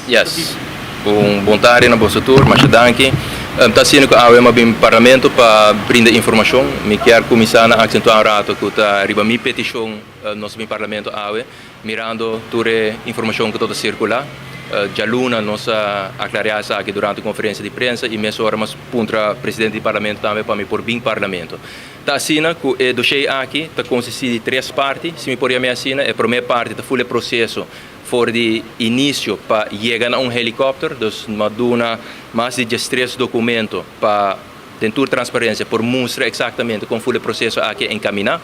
Yes. Un bon tardi na boso tur. Masha danki. Ta asina ku awe mi a bin Parlamento pa brinda informashon. Mi kier kuminsá na aksentuá un rato ku ta riba mi petishon nos a bin Parlamento awe, mirando tur e informashon ku ta sirkulá. Djaluna nos a aklariá esaki durante konferensia di prensa i mesora mi a puntra presidente di Parlamento tambe pa mi por bin Parlamento. Ta asina ku e doshé aki ta konsistí di tres parti, si mi por yam'é asina. E promé parti ta ful e proseso for di inisio pa yega na un helikòpter, dus no a duna mas di diestres dokumento pa den tur transparensia por mustra eksaktamente kon ful e proseso aki a enkaminá.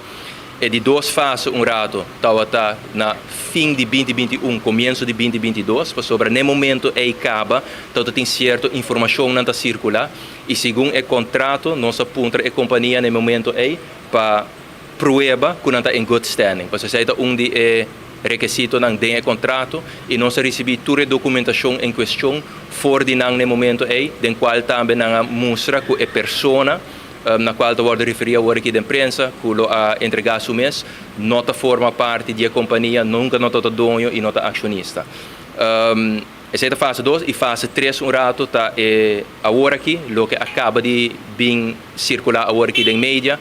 E di dos fase un rato tabata na fin di 2021, komienso di 2022, pasobra n'e momento ei kaba tabata tin sierto informashonnan ta sirkulá i segun e kontrato nos a puntra e kompania n'e momento ei pa prueba ku nan ta in good standing, pasobra esei ta un di e rekesitonan den e kontrato i nos a risibí tur e dokumentashon en kuestion for di nan na e momento ei, den kual tambe nan a mustra ku e persona na kual ta wòrdu referí awor aki den prensa ku lo a entregá su mes no ta forma parti di e kompania, nunka no ta doño i no ta akshonista. Esei ta fase dos i fase tres un rato ta e awor aki loke a kaba di bin sirkulá awor aki den media.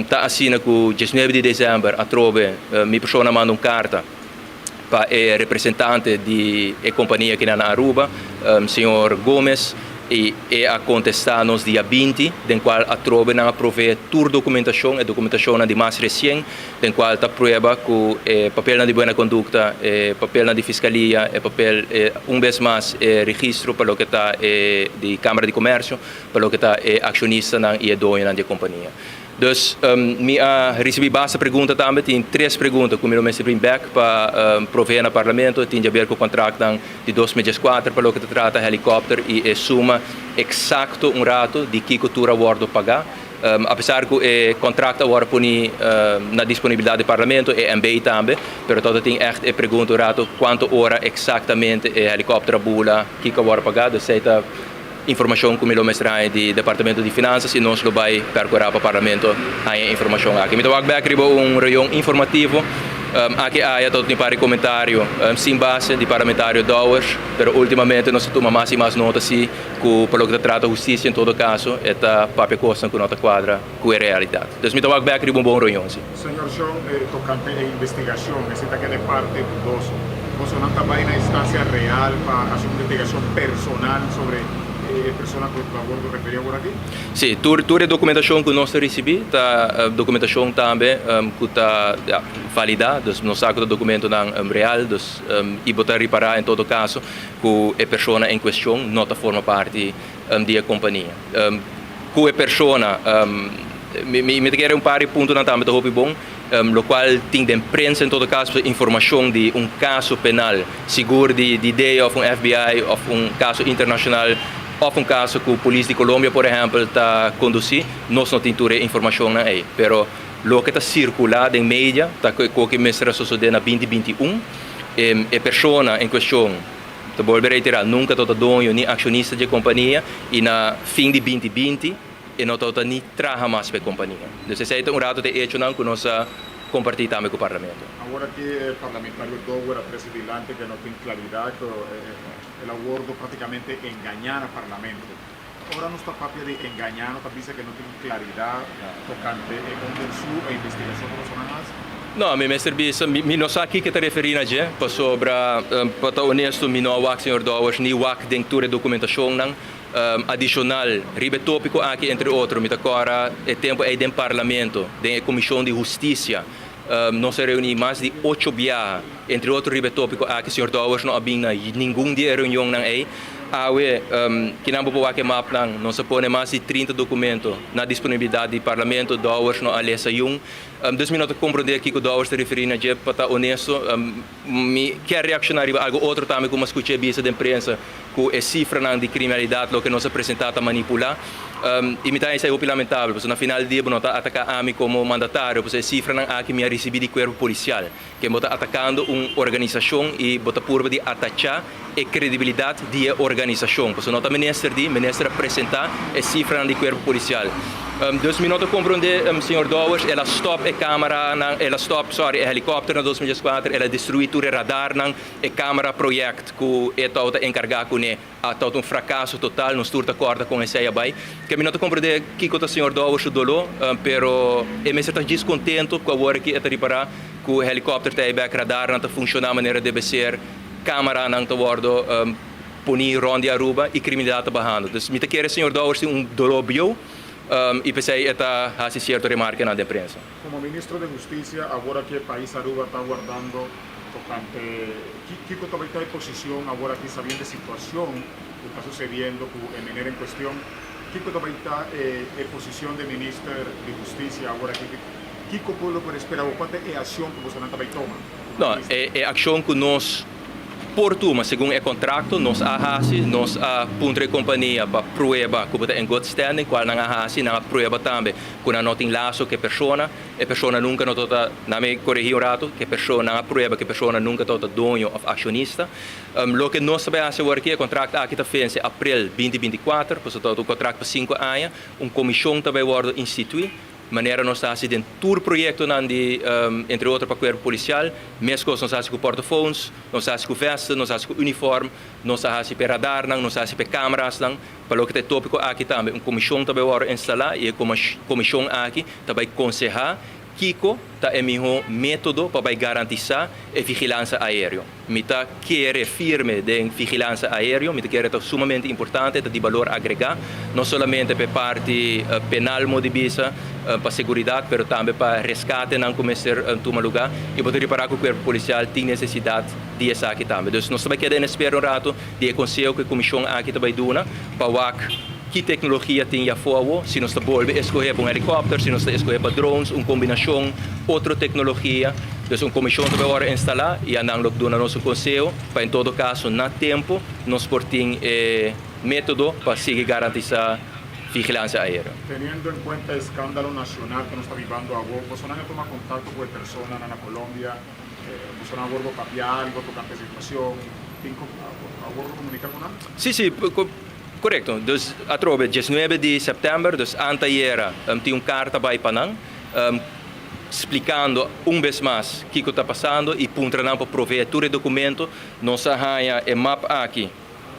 Ta asina ku 19 di desèmber atrobe mi persona a manda un karta pa e representante di e kompania kinan na Aruba, señor Gomez, i e a kontestá nos dia 20 den kual atrobe nan a provee tur dokumentashon, e dokumentashonnan di mas resien. Den cual ta prueba cu e papelnan di buena conducta, e papelnan di fiscalia, e papel, e un bes mas e registro pa loke ta e di Camara di Comercio, pa loke ta e accionistanan y e doñonan di e compania. Dus mi a ricibi basta pregunta tambe, tin tres pregunta cu mi lo mester bring back pa provee na Parlamento, tin di haber cu contractnan di 2014 pa loke ta trata helicopter y e suma exacto un rato di kico tur a wordo paga. Apesar ku e kontrakt a wòrdu poni na disponibilidat di Parlamento, e MB tambe, pero tot a tin ègt e pregunta un ratu kuantu ora eksaktamente e helikòpter a bula, kiko a wòrdu pagá. Dus esei ta informashon ku mi lo mester haña di Departamento di Finansas i nos lo bai pèrkurá pa Parlamento haña e informashon aki. Mi ta wak bèk riba un reunion informativo aki aya tot tin par di komentario sin base di Parlamentario Dowers, pero últimamente nos ta tuma mas i mas nota si. Ku pa loke ta trata hustisia en todo kaso e ta papia kosnan ku no ta kuadra ku e realidat. Dus mi ta wak bek riba un bon reunion si. Señor Shon, tokante e investigashon, esei ta keda e parte dudoso. Bosonan ta bai na instansia real pa hasi un investigashon personal sobre e persona ku ta wordo referí awor aki? Si, tur tur e dokumentashon ku nos ta risibí ta dokumentashon tambe ku ta validá, dus nos sa ku ta dokumentonan real, dus i bo ta ripará en todo kaso ku e persona en kuestion no ta forma parti di e kompania. Ku e persona, mi ta kere un par di puntonan tambe ta hopi bon, lokual tin den prensa en todo kaso informashon di un kaso penal, sigur di DEA òf un FBI òf un kaso internashonal òf un kaso ku polis di Colombia por ehèmpel ta kondusí, nos no tin tur e informashonnan ei. Pero loke ta sirkulá den media ta ku e koke mester a sosodé na 2021. E persona en cuestion, ta bolbe reitera, nunca tabata doño ni accionista dje compania y na fin di 2020 e no tabata ni traha mas pa e compania. Dus esey ta un rato ta e hechonan cu nos a comparti tambe cu Parlamento. Awor aki e parlamentario Dowers a trece dilanti cu e no tin claridad cu el a wordo practicamente engaña na Parlamento. Ora nos ta papia di engaña no ta bisa cu no tin claridad tocante e onderzoek, e investigacion cu nos a haci? No, mi mester bisa, mi no sa kiko ta referí na dje, pasobra pa ta honesto mi no a wak señor Dowers ni wak den tur e documentacionnan adicional riba e topico aki, entre otro mi ta cora e tempo ey den Parlamento, den e Comision di Husticia, nos a reuni mas di ocho biaha, entre otro riba e topico aki, señor Dowers no a bin na ningun di e reunionnan ey. Awe, kinan bo por wak e mapnan, nos a pone mas di 30 documento na disponibilidad di Parlamento, Dowers no a lesa yun. Dus mi no ta comprende kico Dowers ta referi na dje, pa ta honesto. Mi kier reacciona riba algo otro tambe cu mi a scucha e bisa den prensa, cu e cifranan di criminalidad loke nos a presenta ta manipula. Y mi ta esey hopi lamentabel, pasobra na final di dia bo no ta ataca ami como mandatario, pasobra e cifranan aki mi a ricibi di cuerpo policial. Ken bo ta atakando un organisashon i bo ta purba di atachá e kredibilidat di e organisashon. Pasobra no ta minister di, minister a presentá e sifranan di kuerpo polisial. Dus mi no ta komprondé señor Dowers, el a stòp e kameranan, el a stòp, sorry, e helikòpter na 2014, el a destruí tur e radarnan, e kamera project ku e tabata enkargá kuné a tabata un frakaso total, nos tur ta kòrda kon esei a bai. Ke mi no ta komprondé kiko ta señor Dowers su doló, pero e mester ta djis kontento ku awor aki e ta ripará ku helikòpter ta ei bèk, radarnan ta funshoná manera debe ser, kameranan ta wòrdu poni rond di Aruba y criminalidad ta bahando. Dus mi ta kere señor Dowers tin un dolor bieu y p'esey e ta haci cierto remarkenan den prensa. Como ministro de Husticia awor aki e pais Aruba ta wardando tocante kico ta bay ta e posicion awor aki sabiendo e situacion cu ta sucediendo cu e meneer en cuestion, kico ta bay ta e posicion de minister de Husticia awor aki, kico pueblo por espera o cua ta e accion cu bosonan ta bay toma como No, minister? e accion cu nos Por tuma, segun e kontrakto, nos a hasi, nos a puntra e kompania pa prueba ku bo ta in good standing, kual nan a hasi, nan a prueba tambe ku nan no tin laso ku e persona, e persona nunka no tabata, nan mi koregi un ratu, ku e persona, nan a prueba ku e persona nunka tabata doño òf akshonista. Loke nos ta bai hasi awor aki, e kontrakt aki ta vense aprel 2024, pasobra tabata un kontrakt pa sinku aña, un komishon ta bai wòrdu instituí, Manera nos ta hasi den tur proyektonan di entre otro pa kuerpo polisial, meskos nos ta hasi ku portofoons, nos ta hasi ku vesten, nos ta hasi ku uniform, nos ta hasi p'e radarnan, nos ta hasi p'e kamerasnan. Pa loke ta e topiko aki tambe un komishon ta bai wòrdu instalá i e komishon aki ta bai konsehá kiko ta e mihó método pa bai garantisá e vigilansa aéreo. Mi ta kere firme den vigilansa aéreo, mi ta kere ta sumamente importante, ta di balor agregá, no solamente pa e parti penal mo di bisa, pa seguridat, pero tambe pa reskatenan ku mester tuma lugá. I bo ta ripará ku kuerpo polisial tin nesesidat di esaki tambe. Dus nos ta bai keda en espera un ratu di e konseho ku e komishon aki ta bai duna pa wak ki teknologia tin yafó awo, si nos ta bolbe eskohé pa un helikòpter, si nos ta eskohé pa drones, un kombinashon, otro teknologia. Dus un komishon ta bai wòrdu instalá i anan lo duna nos un konseho pa en todo kaso na tempu nos por tin e método pa sigui garantisá vigilansia aéreo. Teniendo en kuenta e eskandalo nashonal ku nos ta bibando awo, bosonan a tuma kontakto ku e personanan na Colombia? Bosonan a wòrdu papia algo tokante e situashon? Tin a wòrdu komuniká ku nan? Sí, sí. Korekto. Dus atrobe diesnuebe di sèptèmber, dus antayera, tin un karta bai pa nan splikando un bes mas kiko ta pasando i puntra nan pa proveé tur e dokumento. Nos a haña e map aki,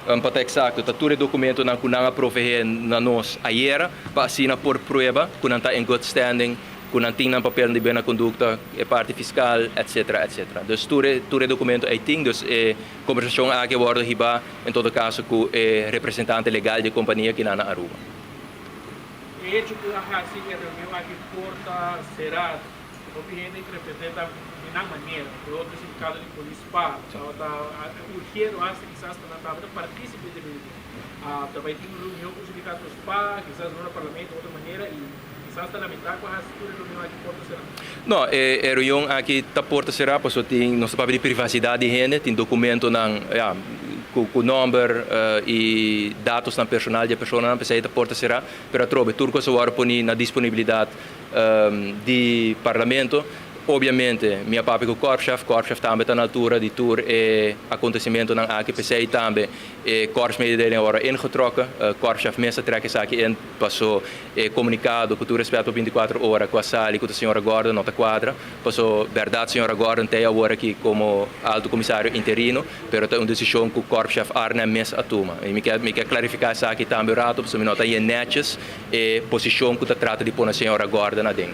pa ta eksakto, ta tur e dokumentonan ku nan a proveé na nos ayera pa asina por prueba ku nan ta in good standing, ku nan tin nan papelnan di buena kondukta, e parti fiskal, etsetera, etsetera. Dus tur e tur e dokumento ei tin, dus e kombersashon aki a wòrdu hibá. En todo caso cu e representante legal di e compania kinan na Aruba. E hecho cu a haci e reunion aki por ta cera, hopi hende interprete ta di nan manera, por otro sindicato di polis pa tabata urgiendo hasta kisas pa nan tabata participe di reunion. Ta bay tin un reunion cu sindicato spa, kisas no na parlamento, otro manera y kisas ta lamenta cu a haci tur e reunion aki por ta cera. No, e reunion aki ta porta será pasobra tin, nos ta papia di privasidad di hende, tin documentonan, ya, cu nomber y datosnan personal di e personanan, p'esei ta porta será. Pero atrobe tur cos a wòrdu poni na disponibilidad di Parlamento. Obviamente mi a papia cu Korpschef, Korpschef tambe ta na altura di tur e acontecimentonan aki, p'esei tambe e korpsmededeling a wòrdu ingetrokken. Korpschef mes a trek esaki in paso E komunikado ku tur respet pa bintikuater ora ku a sali ku ta señora Gordon no ta kuadra, paso bèrdat señora Gordon t'ei awor aki komo alto komisario interino, pero ta un desishon ku Korpschef Arnhem mes a tuma. I mi ke mi ke klarifiká esaki tambe un rato pasobra mi no ta yen nètjes e posishon ku ta trata di pone señora Gordon aden.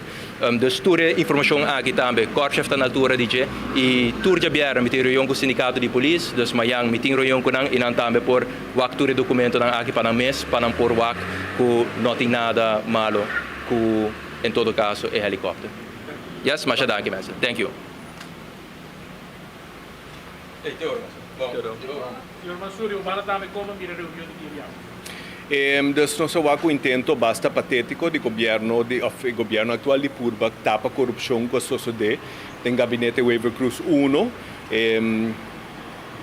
Dus tur e informashon aki tambe Korpschef ta na altura di dje i tur djabièrnè mi tin reunion ku sindikato di polis, dus mayan mi tin reunion ku nan i nan tambe por Wak tur e dokumentonan aki pa nan mes, pa nan por wak ku no tin nada malo ku en todo kaso e helikòpter. Yes, masha danki mensen. Thank you. Señor Mansur, Obama tambe komo mira reunion di dia diawe? Dus nos a wak un intento basta patétiko di gobièrnu di òf e gobièrnu aktual di purba tapa korupshon ku a sosodé den gabinete Wever-Croes uno.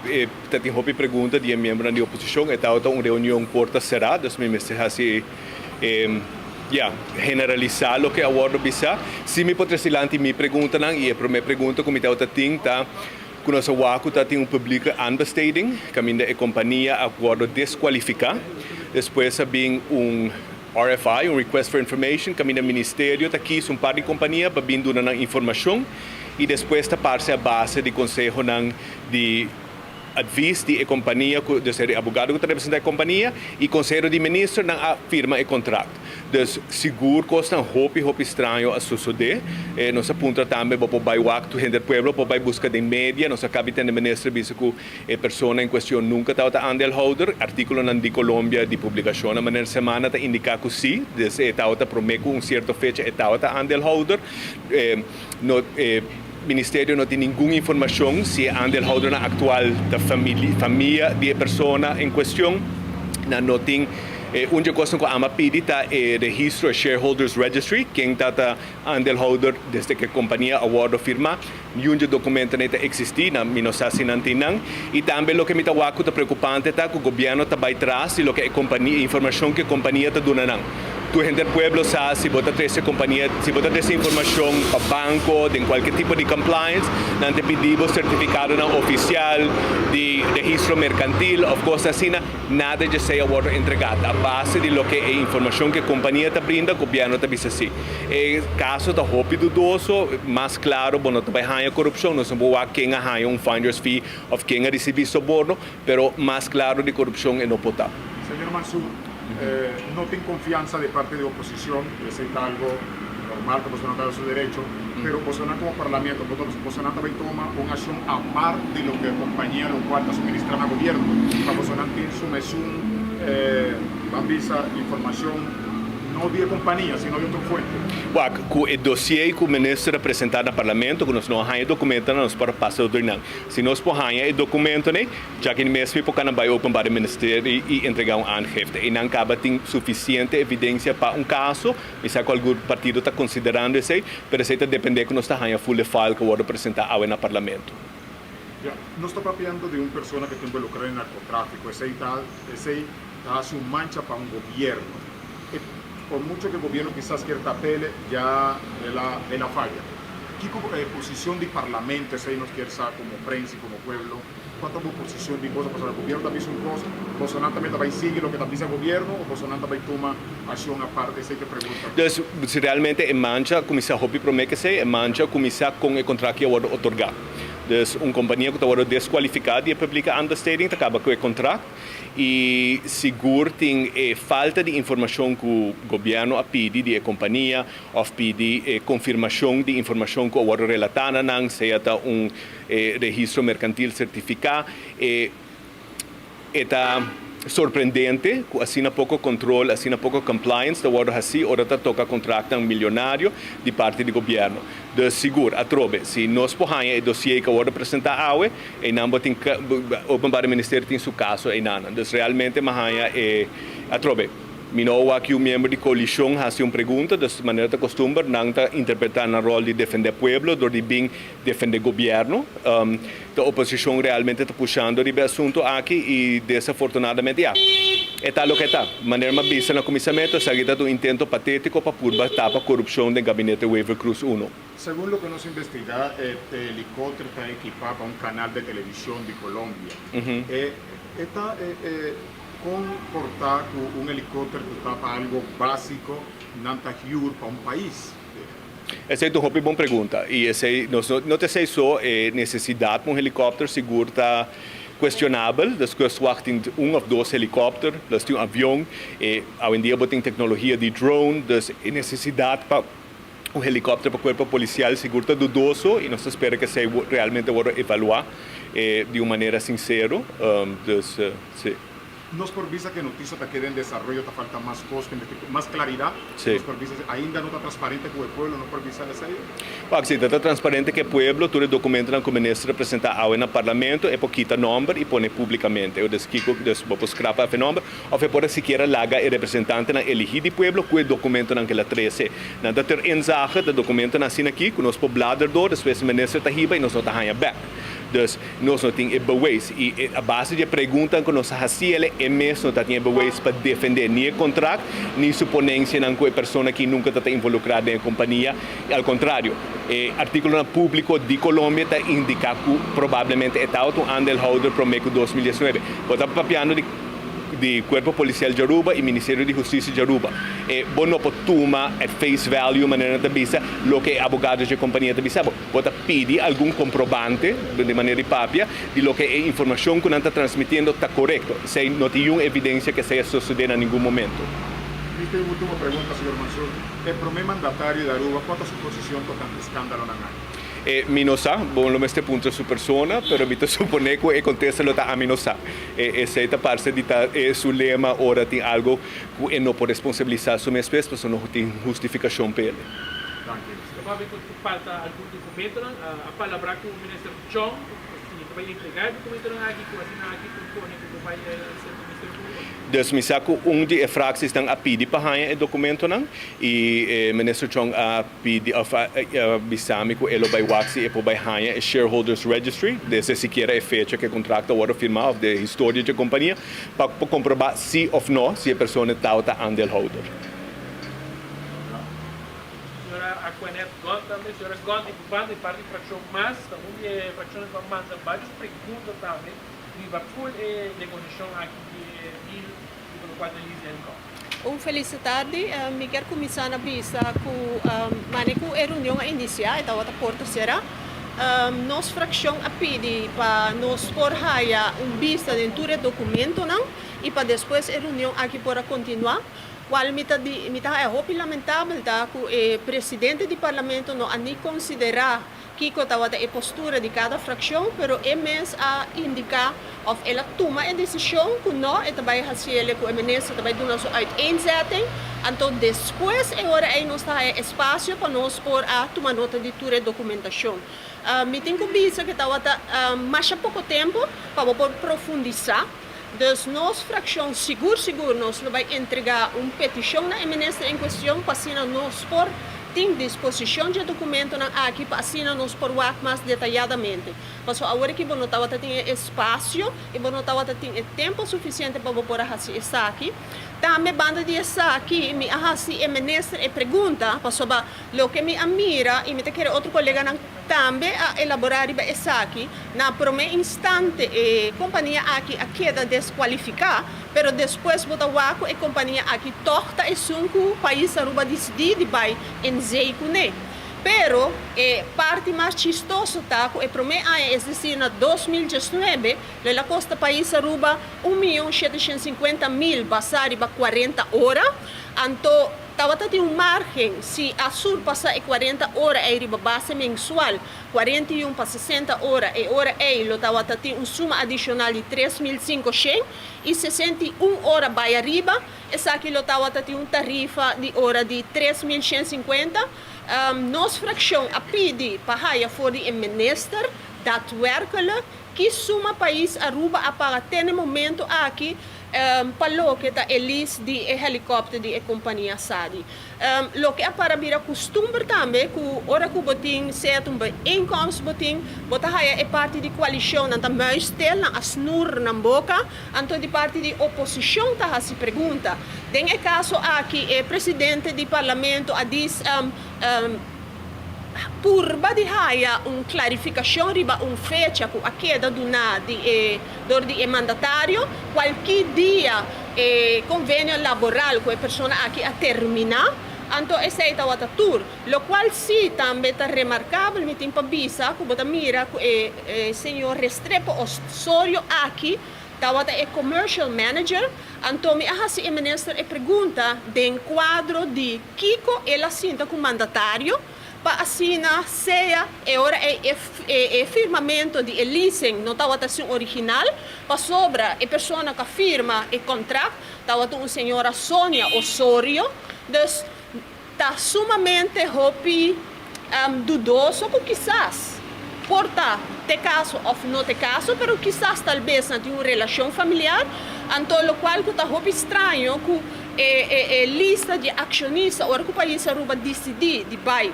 E ta tin hopi pregunta di e miembronan di oposishon. E tabata un reunion porta será, dus mi mester hasi e, ya, generalisá loke a wòrdu bisá. Si mi por trese dilanti mi preguntanan i e promé pregunta ku mi tabata tin ta ku nos a wak ku ta tin un publieke aanbesteding kaminda e kompania a wòrdu deskualifiká. Despues a bin un. RFI, un Request for Information, kaminda ministerio ta kies un par di kompania pa bin duna nan informashon i despues ta parse a base di konsehonan di advis di e kompania ku dus e abogado ku ta representá e kompania i konsehero di minister nan a firma e kontrakt. Dus sigur kosnan hopi hopi straño a sosodé. Nos a puntra tambe bo por bai wak tur hende pueblo por bai buska den media. Nos a kabi tende minister bisa ku e persona en kuestion nunka tabata aandeelhouder. Artíkulonan di Colombia di publikashonnan manera semana ta indiká ku sí, dus e tabata promé ku un sierto fecha e tabata aandeelhouder. No e ministerio no tin ningun informashon si e aandeelhoudernan aktual ta famia di e persona en kuestion. Nan no tin e un dje kosnan ku ama pidi ta e registro, e shareholders registry, ken ta ta aandeelhouder desde ku e kompania a wòrdu firmá. Niun dje dokumentonan ei ta eksistí, nan mi no sa si nan tin nan. I tambe loke mi ta wak ku ta preokupante ta ku gobièrnu ta bai tras di loke e kompania, e informashon ku e kompania ta duna nan. Tur henter pueblo sa si bo ta trese kompania, si bo ta trese informashon pa banko den kualke tipo di compliance, nan ta pidi bo sertifikadonan ofisial di registro merkantil òf kos asina. Nada djesei a wòrdu entregá. Ta a base di loke e informashon ku e kompania ta brinda, gobièrnu ta bisa si. E kaso ta hopi dudoso, mas klaro bo no ta bai haña korupshon, nos no por wak ken a haña un finder's fee òf ken a risibí soborno, pero mas klaro di korupshon e no por ta. Señor Mansur, no tin konfiansa di parti di oposishon, esei ta algo normal ku bosonan ta su derecho, pero bosonan komo parlamento, bosonan ta bai tuma un akshon apart di loke kompania lokual ta suministra na gobierno, pa bosonan tin su mesun, ban bisa, informashon. No di e kompania, sino di otro fuente. Wak, ku e dosier ku minister a presentá na parlamento, ku nos no a haña e dokumentonan, nos por a pasa otro nan. Si nos por haña e dokumentonan, djaki mes mi por kana bai Openbare Ministerie i entregá un aangifte. Einan kaba tin sufisiente evidensia pa un kaso. Mi sa ku algun partido ta konsiderando esei, pero esei ta dependé ku nos ta haña full e file ku wòrdu presentá awe na parlamento. Ya, nos ta papiando di un persona ku ta involukrá den narkotráfiko. Esei ta, esei ta hasi un mancha pa un gobierno. E por mucho ke gobierno kisas kier tapele, ya el a el a faya. Kiko e posicion di parlamento, esey nos kier sa como prensa y como pueblo, cua ta bo posicion di boso? Pasobra gobierno ta bisa un cos, bosonan tambe ta bay sigui loke ta bisa gobierno o bosonan ta bay tuma accion aparte? Esey ta e pregunta. Dus, si realmente e mancha a cuminsa hopi prome ke esey, e mancha a cuminsa con e contract ya wordo otorga. Dus un compania cu ta wordo descualifica di e publieke aanbesteding ta caba cu e contract. I sigur tin e falta di informashon ku gobièrnu a pidi di e kompania òf pidi e konfirmashon di informashon ku a wòrdu relatá na nan, sea ta un registro merkantil sertifiká. E e ta sorprendente ku asina poko kontrol, asina poko compliance ta wòrdu hasí ora ta toka kontraktnan milionario di parti di gobièrnu. Dus sigur, atrobe, si nos por haña e dosier ku a wòrdu presentá awe, Einan bo tin Openbare Ministerio tin su kaso einanan. Dus realmente mi a haña e atrobe. Mi no a wak yu miembro di koalishon hasi un pregunta, dus manera ta kostumber nan ta interpretá nan ròl di defendé pueblo dor di bin defendé gobièrnu. Ta oposishon realmente ta pushando riba e asuntu aki i desafortunadamente ya, e ta loke e ta. Manera mi a bisa na kuminsamentu esaki ta un intento patétiko pa purba tapa korupshon den gabinete Wever-Croes uno. Segun loke nos investigá, e helikòpter ta ekipá pa un kanal de televishon di Colombia. E e ta kon por ta ku un helikòpter ku ta pa algo básiko nan ta hür pa un pais? Esei ta un hopi bon pregunta i esei nos no no ta esei so e nesesidat pa un helikòpter sigur ta kuestionabel. Dus kustwacht tin un òf dos helikòpter, plus tin un avion. E awendia bo tin teknologia di drone, dus e nesesidat pa Un helikòpter pa kuerpo polisial sigur ta dudoso i nos ta spera ku esei realmente wòrdu evaluá di un manera sinsero. Dus, si. Nos por bisa ku e notisia ta keda en desaroyo, ta falta mas kos, mas klaridat. Nos por bisa ainda no ta transparente ku e pueblo, no por bisa esei? Wak, si ta transparente ku e pueblo, tur e dokumentonan ku minister a presentá awe na parlamento, e por kita nòmber i pone públikamente. Dus kiko, dus bo por skrapa af e nòmber. Of e por a sikiera laga e representantenan eligí di pueblo ku e dokumentonan ku el a trese. Nan ta ter inzage ta dokumentonan asina aki ku nos por blader dor, despues e minister ta hiba i nos no ta haña bèk. Dus, nos no tin e beweis. I a base di e preguntanan ku nos a hasi el, e mes no ta tin e beweis pa defendé ni e kontrakt, ni su ponensianan ku e persona aki nunka ta ta involukrá den e kompania. Al kontrario, e artíkulonan públiko di Colombia ta indiká ku probablemente e tabata un aandeelhouder promé ku 2019. Bo ta papiando di. di Cuerpo Policial di Aruba y Ministerio di Husticia di Aruba. E bo no por tuma at face value, manera nan ta bisa, loke e abogado dje compania ta bisa bo. Bo ta pidi algun comprobante, di manera di papia, di loke e informacion cu nan ta transmitiendo ta corecto. Esey no tin yun evidencia cu esey a sosode na ningun momento. Mi tin un ultimo pregunta, señor Mansur. E prome mandatario di Aruba, cua ta su posicion tocante escandalonan aki? E mi no sa, bo lo mester puntra su persona, pero mi ta supone cu e contesta lo ta ami no sa. E esey ta parce di ta e su lema ora tin algo cu e no por responsabilisa su mes pes, pasobra no tin hustificacion p'e. Danki. Ta papia cu falta algun documentonan, a palabra cu Minister Chong si ta bay entrega e documentonan aki cu asina aki por pone cu bo bay ser Ministerio Publico. Dus mi sa cu un di e fractiesnan a pidi pa haña e documentonan y e Minister Chong a pidi of a bisa mi cu e lo bay wak si e por bay haña e shareholders registry desde sikiera e fecha cu e contract a wordo firma of de historia dje compania pa por comproba si of no si e persona tawata aandeelhouder. Señora Aquanette Gott tambe. Señora Gott di banda di parti fraccion mas ta un di e fraccionnan cu a manda varios pregunta tambe riba full e negociacion aki di e deal riba locual ta lease di helicopter. Un felis tardi. Mi kier cuminsa na bisa cu mane cu e reunion a inicia e tawata porta cera. Nos fraccion a pidi pa nos por haya un bista den tur e documentonan y pa despues e reunion aki por a continua. Cual mi ta di mi ta haya hopi lamentabel ta cu e presidente di parlamento no a ni considera Kiko tabata e postura di kada frakshon, pero e mes a indiká òf el a tuma e desishon ku nò, e ta bai hasiele ku e minister ta bai duna su uiteenzetting, anto despues e ora ei nos ta haya espasio pa nos por a tuma nota di tur e dokumentashon. Mi tin ku bisa ku tabata masha poko tempu pa bo por profundisá, dus nos frakshon sigur sigur nos lo bai entregá un petishon na e minister en kuestion pa asina nos por Tin disposishon dje dokumentonan aki pa asina nos por wak mas detayadamente. Pasobra awor aki bo no tabata tin e espasio i bo no tabata tin e tempo sufisiente pa bo por a hasi esaki. Tambe banda di esaki mi a hasi e minister e pregunta pasobra loke mi a mira i mi ta kere otro koleganan tambe a elaborá riba esaki, na promé instante e kompania aki a keda deskualifiká. Pero despues bo ta wak ku e kompania aki tòg ta esun ku pais Aruba disidí di bai en zee kuné. Pero e parti mas chistoso ta ku e promé aña, es desir na 2019, lo el a kosta pais Aruba un miyon 750 mil basá riba 40 ora. Anto tabata tin un margen si a surpasá e 40 ora ei riba base mensual, 41 pa 60 ora, e ora ei lo tabata tin un suma adishonal di 3561 ora bai ariba, esaki lo tabata tin un tarifa di ora di 3150. Nos frakshon a pidi pa haya for di e minister daadwerkelijk ki suma pais Aruba a paga te na e momento aki pa loke ta e lease di e helikòpter di e kompania Sadi. Loke a para bira kustumber tambe ku ora ku bo tin sea ta un bijeenkomst bo tin, bo ta haya e parti di koalishon nan ta muisstil, nan a snur nan boka, anto di parti di oposishon ta hasi pregunta. Den e kaso aki e presidente di parlamento a dis purba di haya un klarifikashon riba un fecha ku a keda duná di e dor di e mandatario, kualki dia e konvenio laboral ku e persona aki a terminá, anto esei tabata tur. Lokual si tambe ta remarkabel, mi tin pa bisa ku bo ta mira ku e señor Restrepo Osorio aki tabata e commercial manager, anto mi a hasi e minister e pregunta den kuadro di kiko el a sinta ku mandatario pa asina sea e ora ei e firmamento di e leasing no tabata sin original, pasobra e persona ku a firma e kontrakt tabata un señora Sonia Osorio, dus ta sumamente hopi dudoso ku kisas por ta te kaso òf no te kaso, pero kisas tal bes nan tin un relashon familiar, anto lokual ku ta hopi straño ku e lista di akshonista ora ku pais Aruba disidí di bai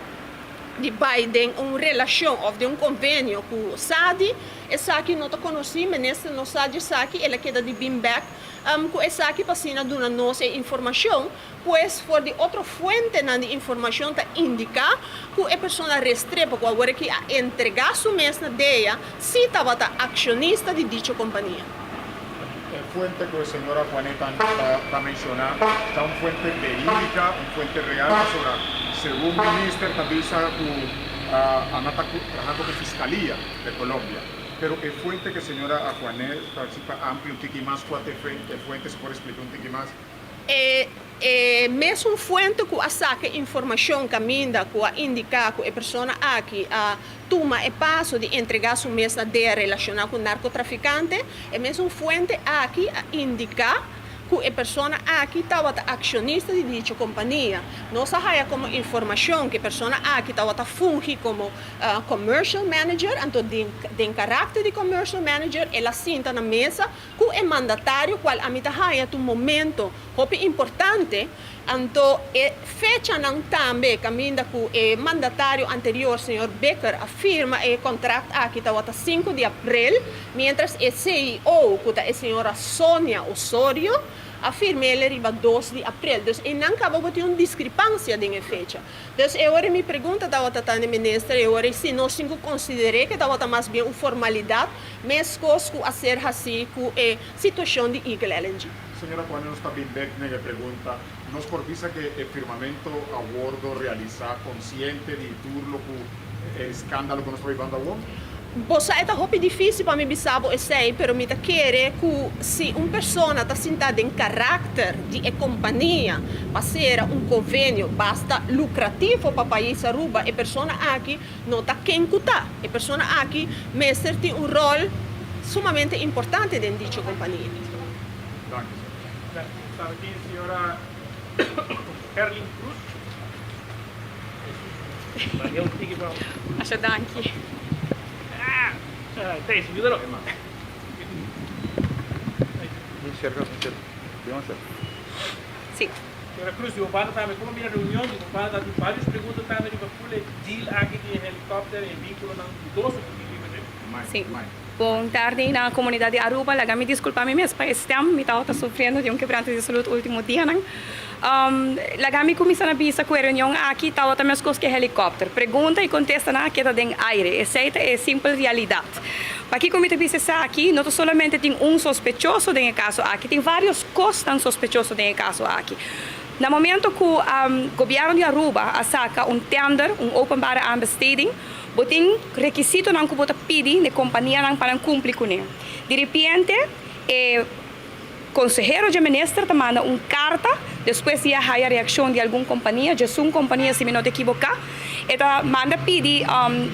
di bai den un relashon òf den un konvenio ku Sadi, esaki no ta konosí, minister no sa di esaki, el a keda di bin bèk ku esaki pa asina duna nos e informashon. Pues for di otro fuentenan di informashon ta indiká ku e persona Restrepo ku awor aki a entregá su mes na DEA si tabata akshonista di dicho kompania. Fuente ku e señora Juaneta ta menshoná ta un fuente verídika, un fuente real pasobra segun minister ta bisa ku nan ta trahando ku Fiscalia de Colombia. Pero e fuente ku e señora Juanet ta si pa amplia un tiki mas kua ta e fuente si por explika un tiki mas. E E mesun fuente ku a saka e informashon kaminda ku a indiká ku e persona aki a tuma e paso di entregá su mes na dea relashoná ku narkotrafikante, e mesun fuente aki a indiká ku e persona aki tabata akshonista di dicho kompania. Nos a haya komo informashon ku e persona aki tabata fungi komo commercial manager, anto den karakter di commercial manager el a sinta na mesa ku e mandatario kual ami ta haña ta un momento hopi importante, anto e fechanan tambe kaminda ku e mandatario anterior señor Bikker a firma e kontrakt aki tabata sinku di aprel, mientras e CEO ku ta e señora Sonia Osorio a firm'el riba dos di aprel. Dus einan kaba bo tin un diskripansia den e fecha. Dus e ora mi pregunta tabata ta na e minister e ora si nos tin ku konsider'é ke tabata mas bien un formalidat Meskos ku a ser hasí ku e situashon di Eagle LNG. Señora Juana nos ta bin bek na e pregunta, nos por bisa ke e firmamento a wordo realisa konsiente di tur lo ku e eskandalo ku nos ta bibando awor? Bo sa e ta hopi difisil pa mi bisa bo esei, pero mi ta kere ku si un persona ta sinta den karakter di e kompania pa sera un konvenio basta lukrativo pa pais Aruba, e persona aki No ta ken ku ta. E persona aki mester tin un ròl sumamente importante den dicho kompania. Danki, señor. Danki. Señora Herlin Cruz. Masha danki. Sí. Señora Cruz, di bo banda tambe, como mira reunion di bo banda tin varios pregunta tambe riba full e deal aki di e helicopter e vehiculonan dudoso cu tin riba dje. Sí. Bon tardi na comunidad di Aruba. Laga mi disculpa mi mes pa e stem. Mi tabata sufriendo di un quebranto di salud ultimo dianan. Laga mi cuminsa na bisa cu e reunion aki tabata mescos cu e helicopter. Pregunta y contestanan a keda den aire. Esey ta e simpel realidad. Pakico mi ta bisa esaki? No ta solamente tin un sospechoso den e caso aki, tin varios. Kosnan sospechoso den e kaso aki. Na momento ku gobièrnu di Aruba a saka un tender, un openbare aanbesteding, bo tin rekisitonan ku bo ta pidi n'e kompanianan pa nan kumpli kuné. Di ripiente e konsehero dje minister ta manda un karta despues di a haya reakshon di algun kompania, djesun kompania si mi no ta ekiboká, E ta manda pidi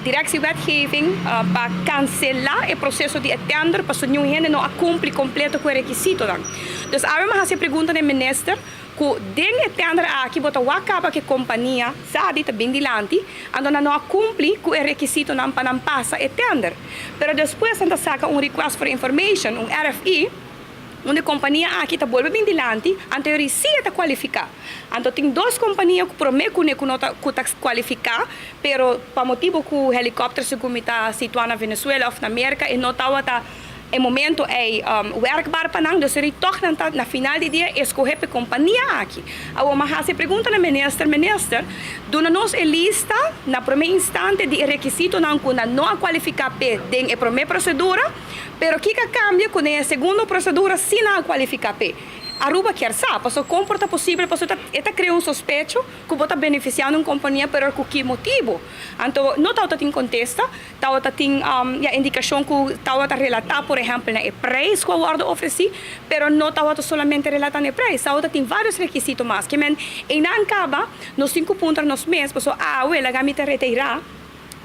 Directie Wetgeving pa kanselá e proseso di e tender pasobra niun hende no a kumpli kompleto ku e rekisitonan. Dus awe mi a hasi e pregunta na e minister ku den e tender aki bo ta wak kaba ku e kompania Sadi ta bin dilanti anto nan no a kumpli ku e rekisitonan pa nan pasa e tender. Pero despues nan ta saka un request for information, un RFI, Unda e kompania aki ta bolbe bin dilanti, anto e risia ta kualifiká. Anto tin dos kompania ku promé kuné ku no ta ku ta kualifiká, pero pa motibu ku helikòpter segun mi ta situá na Venezuela òf na Merka e no tabata e momento ei wèrkbar pa nan, dus eri tòg nan ta na final di dia eskohé pa e kompania aki. Awor mi a hasi e pregunta na minister, Minister, duna nos e lista na promé instante di e rekisitonan ku nan no a kualifiká p'e den e promé prosedura, Pero kiko a kambia ku den e segundo prosedura si nan a kualifiká p'e? Aruba kier sa, pasobra kon por ta posibel pasobra e ta krea un sospecho ku bo ta benefisiando un kompania pero ku ki motibu? Anto no tabata tin kontesta, tabata tin ya indikashon ku tabata relatá por ehèmpel na e preis ku a wòrdu ofresí, pero no tabata solamente relatá na e preis, tabata tin vários rekisito mas. Ke men einan kaba nos tin ku puntra nos mes pasobra awe laga mi ta reteirá.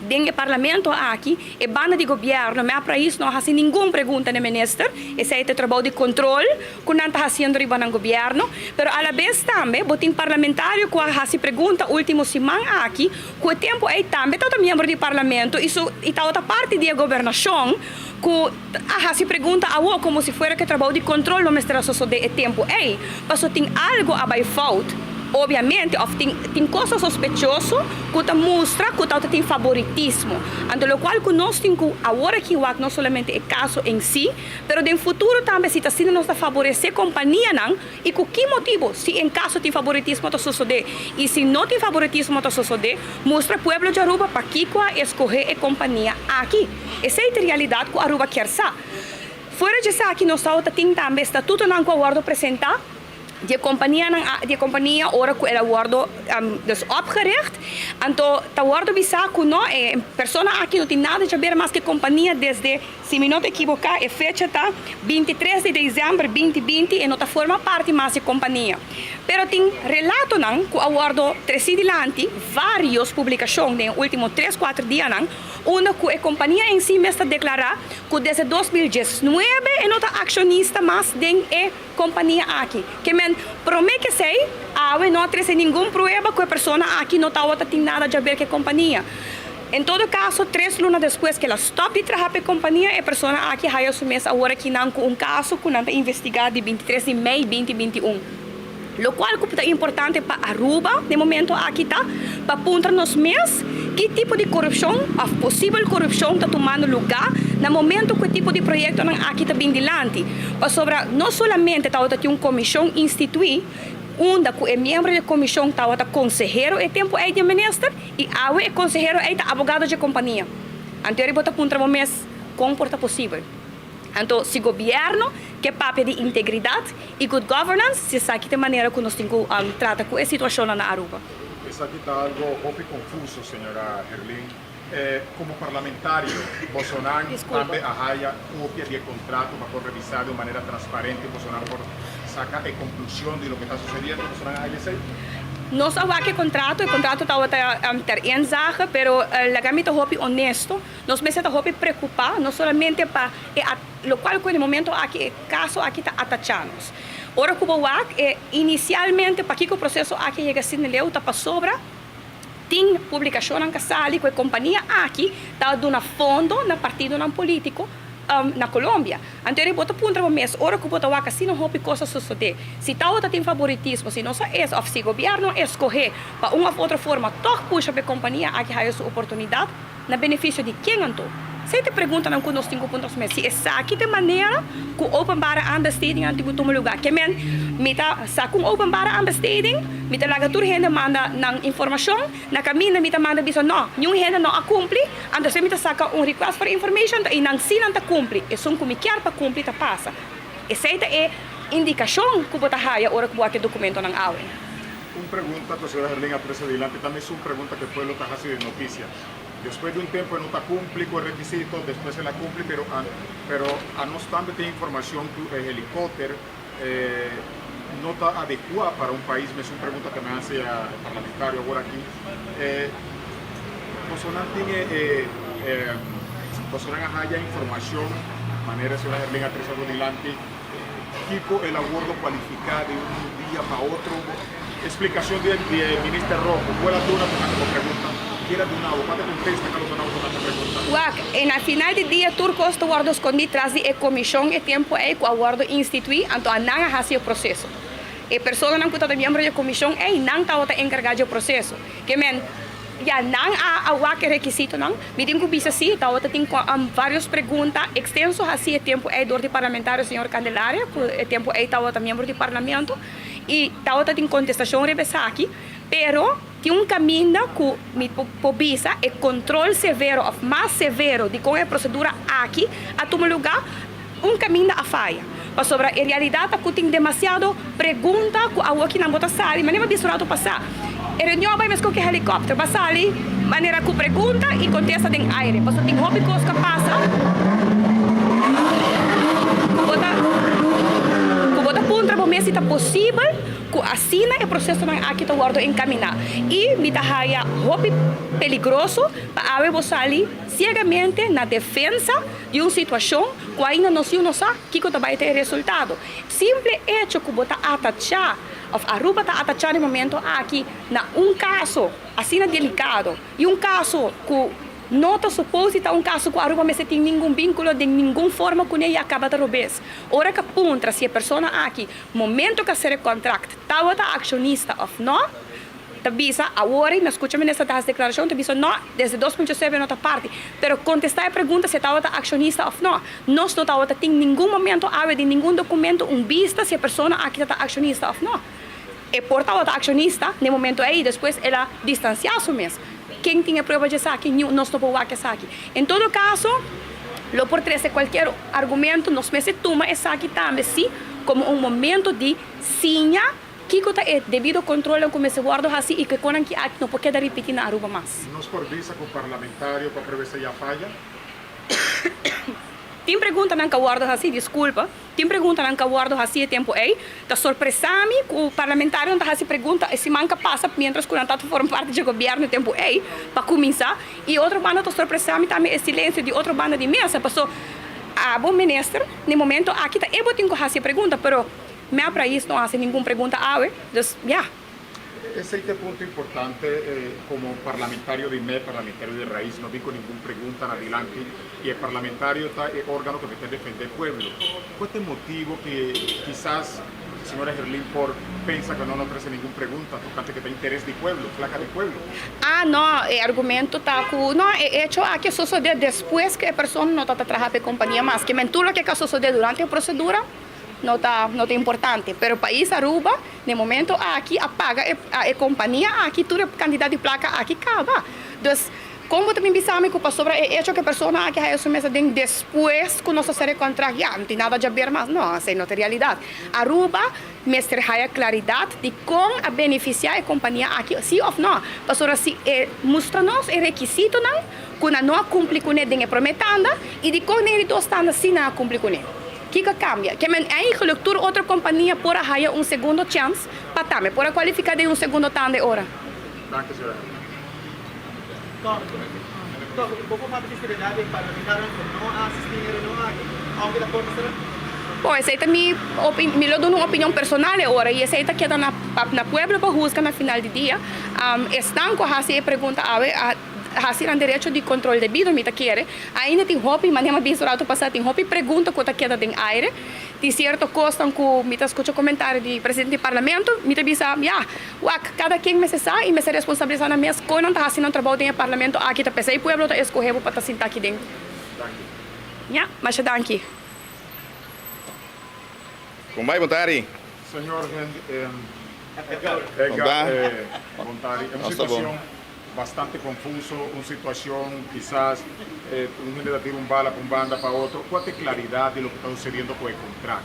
Den e parlamento aki, e banda di gobierno mep Rais no a haci ningun pregunta n'e minister, esey ta e trabou di control cu nan ta haciendo riba nan gobierno, pero alabes tambe bo tin parlamentario cu a haci pregunta ultimo siman aki, cu e tempo ey tambe tabata miembro di parlamento y su y tabata parti di e gobernacion cu a haci pregunta awo como si fuera cu e trabou di control no mester a sosode e tempo ey, paso tin algo a bay fout, obviamente, of tin tin cosa sospechoso cu ta mustra cu tabata tin favoritismo. Anto locual cu nos tin cu awor aki wak no solamente e caso en si, pero den futuro tambe si ta asina nos ta faborece companianan y cu ki motibo, si en caso tin favoritismo ta sosode y si no tin favoritismo ta sosode, mustra pueblo di Aruba pakico a escoge e compania aki. Esey ta e realidad cu Aruba kier sa. Fuera di esaki nos tabata tin tambe statutonan ku a wòrdu presentá di e kompanianan di e kompania ora ku el a wòrdu dus opgericht. Anto ta wòrdu bisá ku no e persona aki no tin nada djaber mas ku e kompania desde, si mi no ta ekiboká, e fecha ta 23 di desèmber 2020 e no ta forma parti mas di e kompania. Pero tin relatonan ku a wòrdu tresí dilanti vários publikashon den e último tres kuater dianan unda ku e kompania en si mes ta deklará ku desde 2019 e no ta akshonista mas den e kompania aki. Ke men, promé ke esei, awe no a trese ningun prueba ku e persona aki no tabata tin nada djaber ku e kompania. En todo kaso, tres luna despues ku el a stòp di traha pa e kompania, e persona aki haya su mes awor akinan ku un kaso ku nan ta investigá di 23 di mei 2021. Lokual ku ta importante pa Aruba den momento aki ta pa puntra nos mes ki tipo di korupshon òf posibel korupshon ta tumando lugá na momento ku e tipo di proyektonan aki ta bin dilanti. Pasobra no solamente tabata tin un komishon instituí unda ku e miembro di e komishon tabata konsehero e tempu ei di e minister i awe e konsehero ei ta abogado dje kompania. Anto bo ta puntra bo mes kon por ta posibel. Anto si gobierno ke papia di integridad y good governance, si esaki ta e manera cu nos tin cu trata cu e situacionnan na Aruba. Esaki ta algo hopi confuso, señora Herlin. Como parlamentario, bosonan tambe a haya copia di e contrato pa por revisa di un manera transparente, bosonan por saca e conclusion di loke ta sucediendo, bosonan a haya esey? Nos a wak e contrato, e contrato tabata ter inzage, pero laga mi ta hopi honesto, Nos mester ta hopi preocupa, no solamente pa e locual cu na e momento aki e caso aki ta atacha nos. Ora cu bo wak e inicialmente pakico e proceso aki a yega asina leu ta pasobra tin publicacionnan ca sali cu e compania aki ta duna fondo na partidonan politico na Colombia. Anto bo ta puntra bo mes ora cu bo ta wak asina hopi cos a sosode, si tawata tin favoritismo, si nos a es of si gobierno a escoge pa un of otro forma toch pusha pa e compania aki haya su oportunidad, Na benefisio di ken anto? Esei ta e preguntanan ku nos tin ku puntra nos mes. Si esaki ta e manera ku openbare aanbesteding tin ku tuma lugá. Ke men, mi ta sa ku un openbare aanbesteding, mi ta laga tur hende manda nan informashon, na kaminda mi ta manda bisa no, niun hende no a kumpli, anto esei mi ta saka un request for information i nan si nan ta kumpli, esun ku mi kier pa kumpli ta pasa. Esei ta e indikashon ku bo ta haya ora ku bo wak e dokumentonan awe. Un pregunta ku señora Herlin a trese dilanti ta mesun pregunta ku e pueblo ta hasi den notisia. Despues di un tempu e no ta kumpli ku e rekisito, despues el a kumpli pero pero anos tambe tin informashon ku e helikòter no ta adekuá para un pais. Mesun pregunta ku mi a hasi a e parlamentario awor aki. Bosonan tin e bosonan a haya informashon manera señora Herlin a trese awor dilanti Kiko el a wordo cualifica di un dia pa otro? Explicacion di e minister Rojo, Cu el a duna tocante bo pregunta? Kier a duna bo? Cua ta contesta cu a lo duna bo tocante pregunta? Wak, e na final di dia tur cos ta wordo scondi tras di e comision e tempo ey cu a wordo institui, anto a nan a haci e proceso. E personanan cu tabata miembro di e comision ey, nan tabata encarga di e proceso. Ke men, Ya, nan a a wak e rekisitonan. Mi tin ku bisa si, tabata tin varios pregunta ekstenso hasi e tempu ei dor di parlamentario señor Candelaria, ku e tempu ei tabata miembro di parlamento, i tabata tin kontestashon riba esaki. Pero tin un kaminda ku mi por bisa e kontrol severo òf mas severo di kon e prosedura aki a tuma lugá, un kaminda a faya. Pasobra e realidat ta ku tin demasiado pregunta ku awoki nan bo ta sali, manera mi a bisa un ratu pasá. E reunion a bai meskos ku e helikòpter, bo a sali manera ku pregunta i kontesta den aire, pasobra tin hopi kos ku a pasa ku bo ta ku bo ta puntra bo mes si ta posibel ku asina e prosesonan aki ta wòrdu enkaminá. I mi ta haya hopi peligroso pa awe bo sali siegamente na defensa di un situashon ku ainda nos yu no sa kiko ta bai ta e resultado. Simple echo ku bo ta atachá òf Aruba ta atachá den momento aki na un kaso asina delikado i un kaso ku no ta supos di ta un kaso ku Aruba mester tin ningun bínkulo den ningun forma kuné ya kaba ta robes. Ora ku a puntra si e persona aki momento ku a sera e kontrakt tabata akshonista òf no, Ta bisa awor y mi a scucha minister ta haci declaracion ta bisa no desde 2007 no ta parti pero contesta e pregunta si e tabata accionista of no. Nos no tabata tin ningun momento awe den ningun documento un bista si e persona aki ta accionista of no. E por tabata accionista den momento ey y despues el a distancia su mes. Ken tin e prueba di esaki? Niun nos no por wak esaki. En todo caso. Lo por trece cualkier argumento, nos mester tuma esaki tambe si como un momento di siña kico ta e debido controlnan cu mester wordo haci y kiconan ki aki no por keda ripiti na Aruba mas. Nos por bisa cu parlamentario cu a prevese ya faya? Tin preguntanan cu a wordo haci, disculpa. Tin preguntanan ku a wòrdu hasi e tempu ei. Ta sorpresá mi ku parlamentarionan ta hasi pregunta e siman ku a pasa miéntras ku nan ta forma parti dje gobièrnu e tempu ei pa kuminsá. I otro banda ta sorpresá mi tambe e silensio di otro banda di mesa paso abo minister na e momento aki ta e bo tin ku hasi e pregunta pero mep Raiz no hasi ningun pregunta awe. Dus ya. Esei ta e punto importante, como parlamentario di mep, parlamentario di Raiz, no bin cu ningun pregunta na dilanti y e parlamentario ta e organo cu mester defende e pueblo. Cua ta e motibo cu kisas señora Herlin por pensa cu no no trece ningun pregunta tocante cu ta interes di pueblo, placa di pueblo? Ah no, e argumento ta cu no, e hecho aki a sosode despues cu e persona no ta ta traha pa e compania mas, ke men tur loke a sosode durante e procedura, No ta no ta importante, pero pais Aruba den momento aki a paga e a e compania aki tur e cantidad di placa aki caba. Dus con bo ta bin bisa mi cu pasobra e hecho cu e persona aki haya su mes aden despues cu nos a cera e contract ya no tin nada djaber mas? No, esey no ta e realidad. Aruba mester haya claridad di con a beneficia e compania aki si of no, pasobra si e mustra nos e requisitonan cu nan no a cumpli cune den e prome tanda y di con den e di dos tanda si nan a cumpli cune. Kiko a kambia? Ke men eigenlijk tur otro kompania por a haya un segundo chèns pa tambe por a kualifiká den un segundo tanda e ora. Danki, señora Hernández. Tòg, un poko papia di seriedad den parlamentarionan ku no a asistí na e reunion aki, ounke ta porta será. Bon, esei ta mi opi, mi lo duna un opinion personal e ora i esei ta keda na na pueblo pa husga na final di dia. Esnan ku a hasi e pregunta awe a Hasi nan derecho di control debido, mi ta kere. Ainda tin hopi, manera mi a bisa rato pasa, tin hopi pregunta cu ta keda den aire. Tin cierto cosnan cu mi ta scucha comentario di presidente di parlamento, mi ta bisa, ya, wak, cada ken mester sa y mester responsabilisa nan mes con nan ta haci nan trabou den e parlamento aki, ta pesey pueblo ta escoge bo pa ta sinta aki den. Ya, masha danki. Con bai, bon tardi. Señor Edgar, bon tardi. E un situacion Bastante confuso, un situacion kisas un hende ta tira un bala pa un banda pa otro. Cua ta e claridad di loke ta sucediendo cu e contract?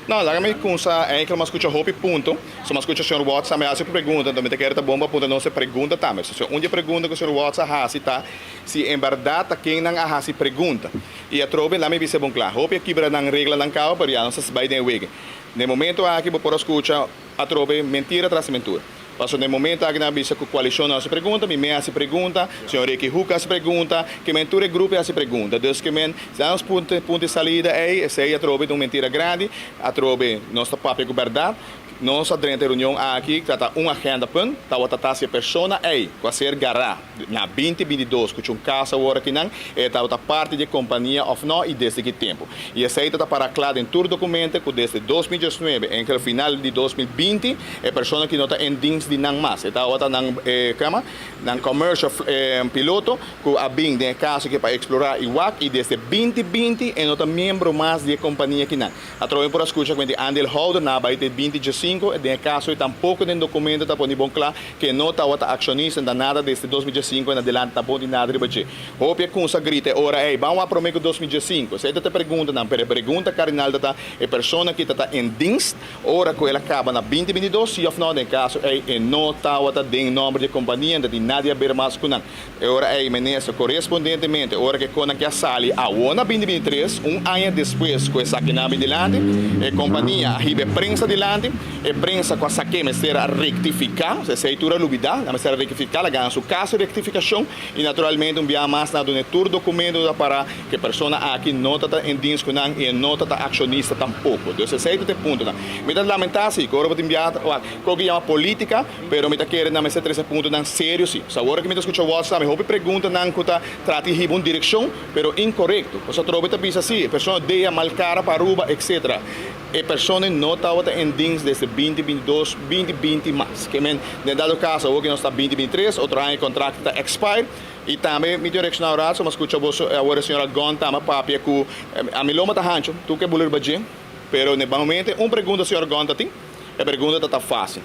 No, laga mi cunsa enkele mas scucha hopi punto. So mas scucha señor Watts tambe haci pregunta, enton mi ta kere ta bon pa puntra nos e pregunta tambe. So un di e pregunta cu señor Watts a haci ta si en berdad ta ken nan a haci pregunta. Y atrobe laga mi bisa bon cla, hopi a kibra nan reglanan caba pero ya nos ta bay den e wege. Den e momento aki bo por a scucha atrobe mentira tras di mentura. Pasobra den momento aki nan a bisa ku koalishon no hasi pregunta, mi mes hasi pregunta, señor Ricky Hoek hasi pregunta, ke men tur e grupo hasi pregunta. Dus ke men si nan nos punto punto di salida ei, esei atrobe ta un mentira grandi, atrobe nos ta papia ku bèrdat. Nos a drenta e reunion aki ta ta un agenda punt, tabata ta si e persona ei ku a ser gará na binti 22 ku chun kas awor akinan, e tabata parti di e kompania òf no i desde ki tempu. I esei ta ta pará kla den tur dokumente ku desde 2019 enkel final di 2020, E persona ki no ta en dienst di nan mas. E tabata nan e kama nan commercial piloto ku a bin den e kaso aki pa eksplorá i wak i desde 2020 e no ta miembro mas di e kompania kinan. Atrobe por a skucha ku e aandeelhouder nan a bai te 2015 den e kaso i tampoko den dokumento ta pone bon kla ku e no tabata akshonista na nada desde 2015 en adelante tampoko tin nada riba dje. Hopi a kunsa grita e ora ei ban wak prome ku 2015. Esei ta ta e preguntanan pero e pregunta kardinal ta ta e persona ki ta ta en dienst Ora ku el a kaba na 2022, si òf nò, den e kaso ei e no tawata den nòmber di e kompania, no ta tin nada di aber mas ku nan. E ora ei minister korespondentemente ora ku e konan ke a sali awor na 2023, un aña despues ku esaki nan a bin dilanti, e kompania a hiba e prensa dilanti, e prensa ku a sak'é mester a rektifiká, esei tur a lubidá, nan mester a rektifiká, la gana su kaso di rektifikashon i naturalmente un biaha mas nan a duna e tur dokumento ku ta pará. Ku e persona aki no ta ta en dienst ku nan i e no ta ta akshonista tampoko. Dus esei ta ta e puntonan. Mi ta lamentá si ku ora bo tin biaha ta wak kos ku yama polítika, pero mi ta kere nan mester trese puntonan serio si. So awor ku mi ta skucha wòs tambe hopi preguntanan ku ta trata di hiba un direkshon, pero inkorekto. Pasobra atrobe ta bisa si e persona dea mal kara pa Aruba etcetera. E persona no tabata en dienst desde 2022, 2020 mas. Ke men den dado kaso awor ku nos ta 2023, otro aña e kontrakto ta expire. I tambe mi tin reacciona un rato, mi a scucha boso awor e señora Gon tamba papia cu ami loma ta hancho, tur ke bula riba dje, pero ne momento un pregunta señora Gon ta tin, e pregunta ta ta facil.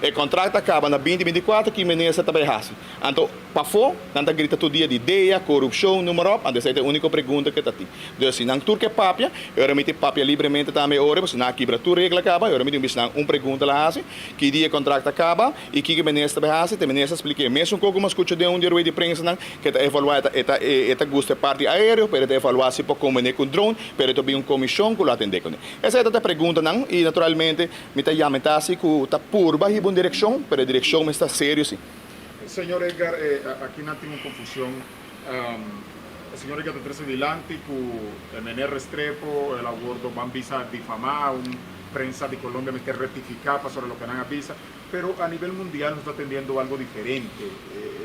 E kontrakt a kaba na 2024, ki minister ta bai hasi? Anto pafó nan ta grita tur dia di DEA, korupshon, noem maar op, anto esei ta e úniko pregunta ku ta tin. Dus si nan tur ke papia, e ora mi tin papia libremente tambe e ora, pasobra nan a kibra tur regla kaba, e ora mi tin bisa nan un pregunta la hasi, ki dia e kontrakt a kaba i kiko e minister ta bai hasi, te minister a splik'é mesun kos ku mi a skucha den un di e rueda di prensanan, ku e ta evaluá, e ta e ta e ta gusta e parti aéreo, pero e ta evaluá si por kombiné ku drone, pero e ta bin un komishon ku lo atendé kuné. Esei ta ta preguntanan i naturalmente mi ta yamentá si ku ta purba hiba un direkshon, pero e direkshon mester ta serio si. Señor Edgar, aki nan tin un confusion. Señor Edgar ta trece dilanti cu e meneer Restrepo el a wordo ban bisa difama, un prensa di Colombia mester rectifica pasobra loke nan a bisa, pero a nivel mundial nos ta tendiendo algo diferente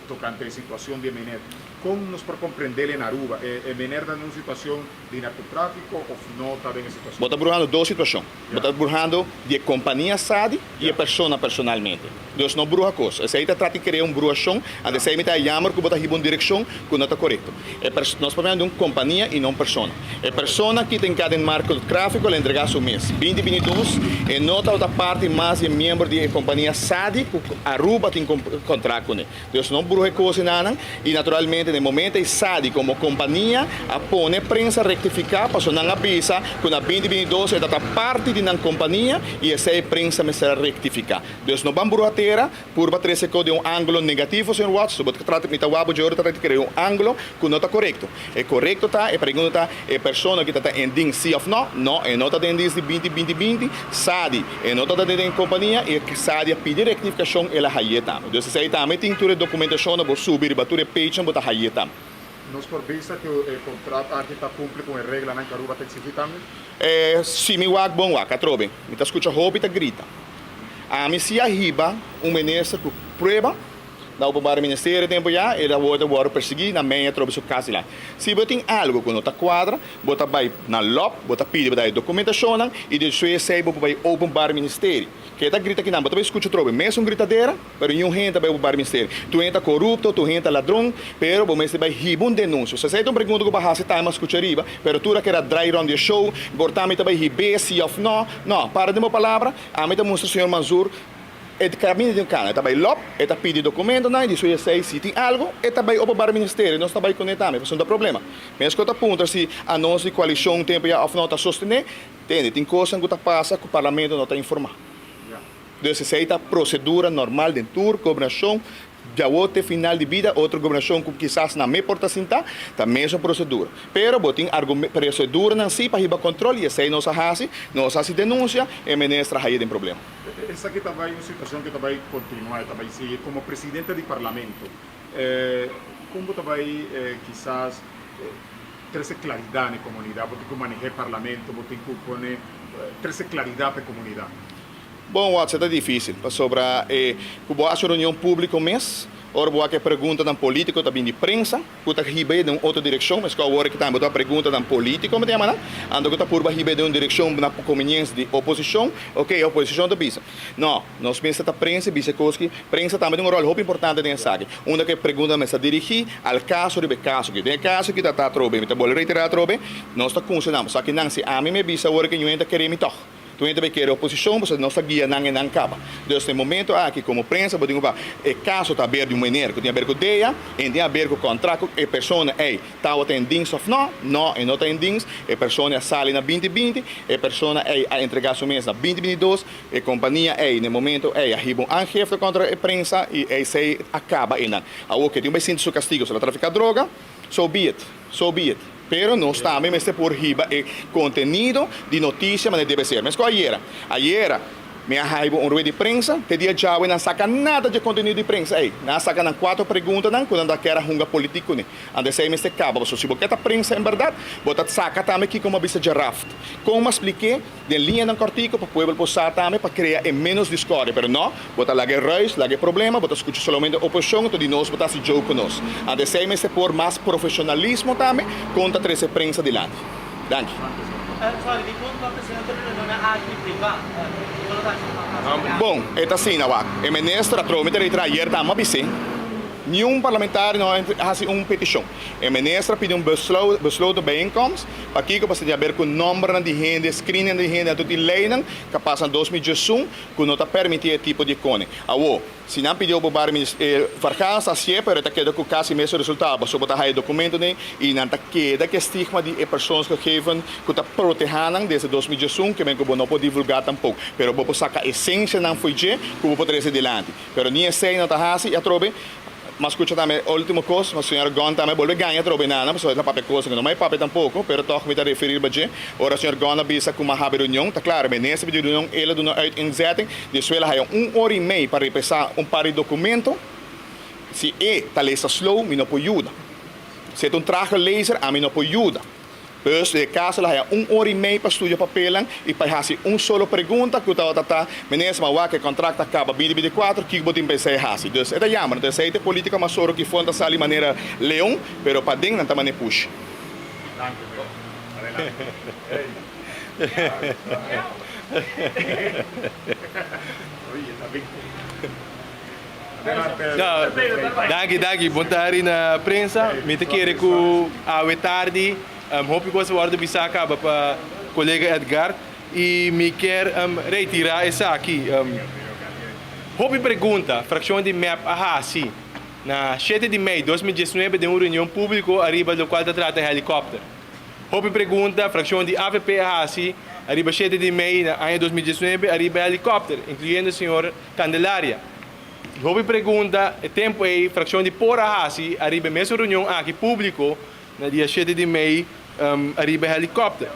tocante e situacion di e meneer. Con nos por comprendel en Aruba? E meneer ta den un situacion di narcotrafico of no ta den e situacion? Bo ta bruhando dos situacion. Bo ta bruhando di e compania Sadi y e persona personalmente. Dus no bruha cos. Esey ta trata di crea un bruhacion, anto esey mi ta jammer cu bo ta hiba un direccion cu no ta corecto. E pers, nos papia di un compania y no un persona. E persona ki ta enca den narcotrafico lo entrega su mes. 2022 e no tabata parti mas di e miembro di e compania Sadi cu Aruba tin contract cune. Dus no bruha e cos enanan y naturalmente den momento ey Sadi como compania a pone prensa rectifica paso nan a bisa cu na 2022 e ta ta parti di nan compania y esey prensa mester a rectifica. Dus no ban bruha tera purba trece cos den un angulo negativo señor Watts, bo ta trata mi ta wak bo dje ora ta trata di crea un angulo cu no ta corecto. E corecto ta, e pregunta ta, e persona ki ta ta en dienst si of no? No, e no ta den dienst di binti binti binti, Sadi e no ta ta den e compania y e Sadi a pidi rectificacion el a haye tambe. Dus esey tambe tin tur e documentacion bo subi riba tur e page bo ta haye tambe. Nos por bisa cu e contrat aki ta cumpli cu e reglanan cu Aruba ta exigi tambe? E si mi wak bon wak atrobe. Mi ta scucha hopi ta grita. Ami si a hiba un minister cu prueba. Na openbare ministerio tempo ya el a worde worde persegui na meña trobe su cas dilanti. Si bo tin algo cu no ta cuadra, bo ta bay na lop, bo ta pidi pa da e documentacionnan y despues esey bo por bay openbaar ministerio. Ke ta grita kinan bo ta bay scucha trobe mesun gritadera, pero niun hende ta bay openbaar ministerio. Tur hende ta corupto, tur hende ta ladron, pero bo mester bay hiba un denuncio. So esey ta un pregunta cu bo a haci time a scucha riba, pero tur a keda draai rond di e show, por ta mi ta bay hib'e si of no. No, para den bo palabra, ami ta mustra señor Manzoor. E kaminda di un kana, e ta bai lòp, e ta pidi dokumentonan i di su esei si tin algu, e ta bai openbaar ministerio, nos ta bai kuné tambe, pasobra no ta problema. Mes ku ta puntra si anos di koalishon tempu ya òf no ta sostené, tende, tin kosnan ku ta pasa ku parlamento no ta informá. Dus esei ta prosedura normal den tur gobernashon, Djawo te final di bida, otro gobernashon ku kisas nan me por ta sintá, ta mesun prosedura. Pero bo tin proseduranan si pa hiba kontrol i esei nos a hasi, nos a hasi denunsia, e minister a haye den problema. Esaki ta bai un situashon ku ta bai kontinuá, e ta bai sigui. Komo presidente di parlamento, kon bo ta bai kisas trese klaridat na e komunidat? Bo tin ku manehá e parlamento, bo tin ku pone trese klaridat pa e komunidat. Bon, wak, ta difícil, pasobra e ku bo hasi un reunion públiko mes, ora bo wak e preguntanan polítiko ta bin di prensa, ku ta hib'é den un otro direkshon, meskos awor aki tambe bo ta preguntanan polítiko, mi ta yama nan, anto ku ta purba hib'é den un direkshon na komeniensia di oposishon, oke, e oposishon ta bisa, no, nos mester ta prensa i bisa e kos ki, prensa tambe tin un ròl hopi importante den esaki, unda ku e preguntanan mester dirigí al kaso riba e kaso aki. Den e kaso aki ta ta atrobe, mi ta bolbe reiterá atrobe, nos ta kunsa nan, pasobra aki nan, si ami me bisa awor ke ñuenta kere mi tòg. Tur hende ta bay kere oposicion pasobra nos ta guia nan e nan caba. Dus na e momento aki como prensa bo tin cu pa e caso ta haber di un meneer cu tin haber cu DEA en tin haber cu contract cu e persona ey tawata en dienst of no, no e no ta en dienst, e persona a sali na 2020, e persona ey a entrega su mes na 2022, e compania ey na e momento ey a hiba un aangifte contra e prensa y esey a caba eynan. Awor ke tin bay sinti su castigo si el a trafica droga, so be it, so be it. Pero nos tambe mester por hiba e contenido di noticia manera debe ser. Mesco ayera. Ayera mi a haibo un rueda di prensa, te dia djawe nan saca nada dje contenido di prensa ey. Nan a saca nan cuatro preguntanan cu nan ta kier a hunga politic cune. Anto esey mester caba pasobra si bo ke ta prensa en berdad, bo ta saca tambe kico mi a bisa djeraft. Con mi a spliké den liñanan cortico pa pueblo por sa tambe pa crea e menos discordia. Pero no, bo ta laga e ruis, laga e problema, bo ta scucha solamente oposicion, anto di nos bo ta haci joke cu nos. Anto esey mester por mas profesionalismo tambe con ta trece prensa dilanti. Danki. Bon, e ta asina wak. E minister atrobe mi ta reitera ayer tambe a bis'é. Niun parlamentario no a hasi un petishon. E minister a pidi un besloten bijeenkomst. Pakiko? Pasobra tin haber ku nòmbernan di hende, screeningnan di hende, anto tin leinan ku a pasa na 2011 ku no ta permití e tipo di kone. Awor, si nan pidi openbaar ministerie, Vargas ta hasié, pero e ta keda ku kasi mesun resultado, pasobra bo ta haya dokumentonan i nan ta keda ku e stigma di e persoonsgegeven ku ta protehá nan desde 2011, ke men ku bo no por divulgá tampok. Pero bo por saka esensianan fo'i dje ku bo por trese dilanti. Pero ni esei no ta hasi i atrobe m'a skucha tambe ultimo kos, ma señora Gon tambe a bolbe gaña atrobe nana, pasobra e ta papia kos ku no mai papia tampoko, pero tòg mi ta referir ba dje. Ora señor Gon a bisa ku m'a habi reunion, ta klaro, minister pidi reunion, el a duna uiteenzetting, despues el a haya un ora i mei pa repesá un par di dokumento. Si e ta lesa slow, mi no por yuda. Si e ta un trage lezer, ami no por yuda. Dus den e caso lo haya un ora y mei pa studia papelnan y pa haci un solo pregunta cu tabata ta, Minister, ma wak e contract ta caba binti 24, kico bo tin pensa e haci? Dus e ta jammer. Entonces esey ta e politica mas oro ki for ta sali manera leon, pero paden nan ta mane push. Danki danki bon tardi na prensa mi ta kere ku awe tardi hopi kos a wòrdu bisa kaba pa kolega Edgar i mi kier reitira esaki hopi pregunta frakshon di mep a hasi na shete di mei 2019 den un reunion públiko ariba lokual ta trata helikòpter. Hopi pregunta fraccion di avp a haci ariba shete di mei na aña 2019 ariba e helicopter, incluyendo señor Candelaria. Hopi pregunta e tempo ey fraccion di por a haci ariba e mesun reunion aki publico na dia shete di mei ariba e helicopter.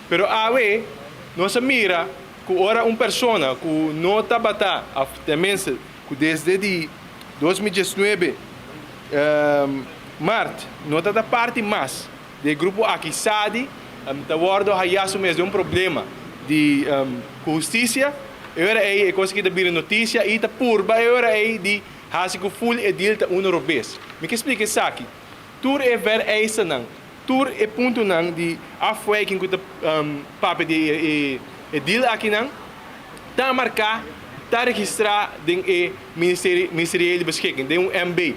Pero awe nos a mira cu ora un persona cu no tabata of tenminste cu desde di 2019 Mart no ta ta parti mas di e grupo aki Sadi ta wordo haya su mes den un problema di cu husticia e ora ey e cos aki ta bira noticia y ta purba e ora ey di haci cu full e deal ta uno robes. Mi ke splica esaki tur e vereistanan tur e puntonan di afwijking cu ta papia di e deal akinan ta marca ta registra den e ministeriële beschikking den un MB.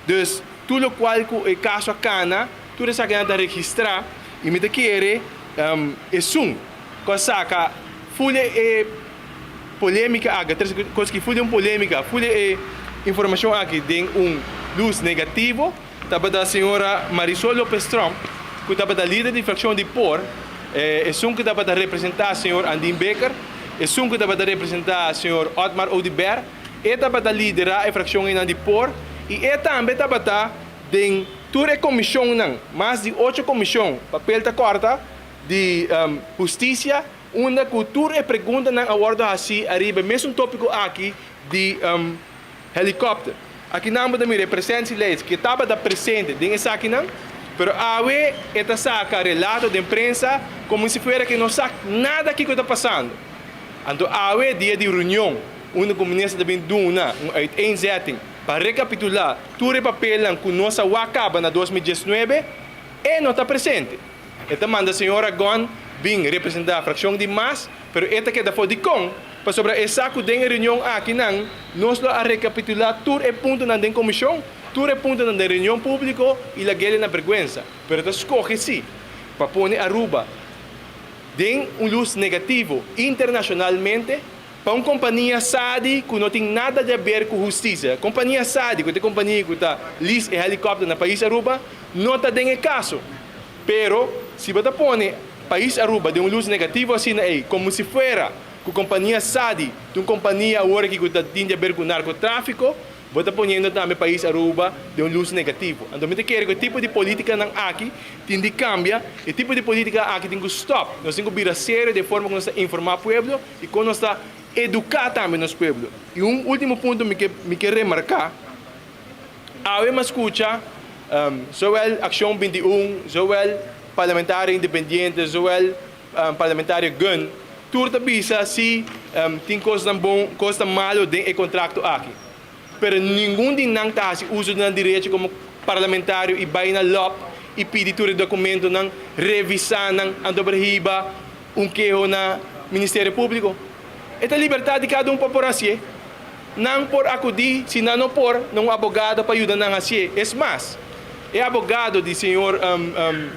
Dus tur lokual ku e kaso a kana, tur esakinan ta registrá i mi ta kere esun ku a saka ful e polémika aki, tres kos ki ful den un polémika, ful e informashon aki den un lus negativo tabata señora Marisol Lopez Tromp ku tabata lider di frakshon di por, esun ku tabata representá señor Andin Bikker, esun ku tabata representá señor Otmar Oduber. E tabata liderá e frakshon einan di por i e tambe tabata den tur e komishonnan, mas di ocho komishon, papel ta kòrta, di hustisia, unda ku tur e preguntanan a wòrdu hasí ariba e mesun tópiko aki di helikòpter. Akinan bo ta mira e presentielijst ku e tabata presente den esakinan, pero awe e ta saka relato den prensa komo si fuera ku e no sa nada kiko ta pasando. Anto awe dia di reunion unda ku minister ta bin duna un uiteenzetting pa rekapitulá tur e papelnan ku nos a wak kaba na 2019, e no ta presente. E ta manda señor Agon bin representá frakshon di mas, pero e ta keda for. Dikon? Pasobra e sa ku den e reunion akinan nos lo a rekapitulá tur e puntonan den komishon, tur e puntonan den reunion públiko i lag'el na bergwensa. Pero e ta skohe sí pa pone Aruba den un lus negativo internashonalmente pa un kompania Sadi ku no tin nada di aber ku hustisia. Kompania Sadi, ku ta e kompania ku ta lease e helikòpter na pais Aruba, no ta den e kaso. Pero si bo ta pone pais Aruba den un lus negativo asina ei, komo si fuera ku kompania Sadi ta un kompania awor aki ku ta tin di aber ku narkotrafiko, Bo ta poniendo tambe pais Aruba den un lus negativo. Anto mi ta kere ku e tipo di politikanan aki tin di kambia, e tipo di politika aki tin ku stòp. Nos tin ku bira serio den forma ku nos ta informá pueblo i kon nos ta eduká tambe nos pueblo. I un último punto mi ke mi ke remarká, awe mi a skucha zowel Akshon 21, zowel parlamentario independiente, zowel parlamentario Gunn, tur ta bisa si tin kosnan bon, kosnan malo den e kontrakto aki. Pero ningun di nan ta hasi uso di nan derecho komo parlamentario i bai na lòp i pidi tur e dokumentonan, revisá nan, anto por hiba un keho na Ministerio Públiko. E ta libertat di kada un pa por hasié. Nan por akudí, si nan no por, na un abogado pa yuda nan hasié. Es mas, e abogado di señor